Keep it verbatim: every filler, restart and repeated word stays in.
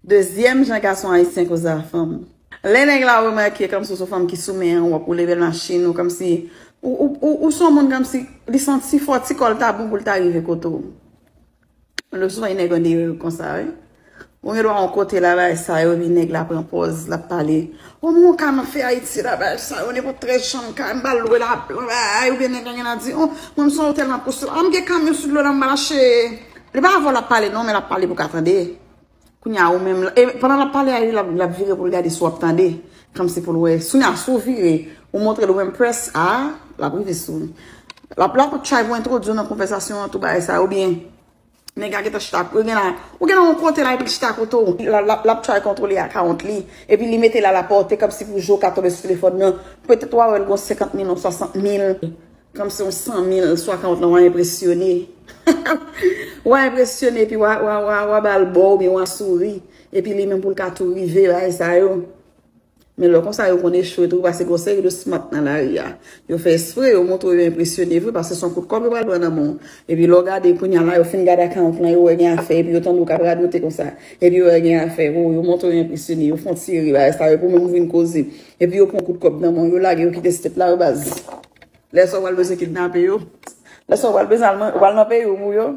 Dezyèm jan gason ayisyen koze a fanm. Lè nèg la remake kòmsi w se yon fanm ki sou men an, w ap woule bèl machin, ou kòmsi ou, ou, ou, ou se yon moun kòmsi li santi fò ti kò l ta bon pou l ta rive kote w. Lè souvan nèg an deri konsa, wi. Ou gen dwa yon kote la, bagay sa yo, epi nèg la pran pòz, l ap pale. O, mwen ka nan fè Ayiti la, bagay sa yo, nenpòt trèz chanm kay, m ba l lwe la, bagay, oubyen nèg la gen la di, o, mwen m se yon otèl nan pous, a m gen kamyon sou dlo la, m mache. Li pa avè w l ap pale, non, men l ap pale pou w ka tande. Kounye a, ou menm, e pandan l ap pale a li, l ap, l ap vire pou l gade si w ap tande. Kòmsi pou l wè. Kounye a, si w vire, ou montre l ou impress, a, l ap rive sou ou. L ap, l ap try pou entwodui w nan konvèsasyon an, tou bagay sa, oubyen nèg la gentan chita, ou gen la, ou gen la yon kote la, epi l chita kote w. L ap, l ap, l ap try kontwole akawont li. Epi li mete l a la pòte, kòmsi pou jwe w ka tonbe sou telefòn nan. Petèt w a wè l gon senkant mil, yon swasant mil. Kòmsi yon san mil sou akawont lan, w a enpresyone. W a enpresyone, epi w a, w a, w a, w a ba l bò, oubyen w a souri. Epi li menm pou l ka tou rive, bagay sa yo. Men lè konsa, yo konn echwe tou, paske gon seri de smart nan lari a. Yo fè espre, yo montre yo enpresyone vre, paske se yon kout kòb yo pral pran nan men w. Epi lè w gade kounye a la, yo fin gade akawont lan, yo wè gen afè, epi yo tande w k ap radote konsa. Epi yo wè gen afè, o, yo montre yo enpresyone, yo fè yon ti ri, bagay sa yo, epi w menm ou vin koze. Epi yo pran kout kòb nan men w, yo lage, yo kite state la, yo baz. Lè sa w pral bezwen kidnape yo. Lè sa w pral bezwen al nan, w al nan peyi w pou yo.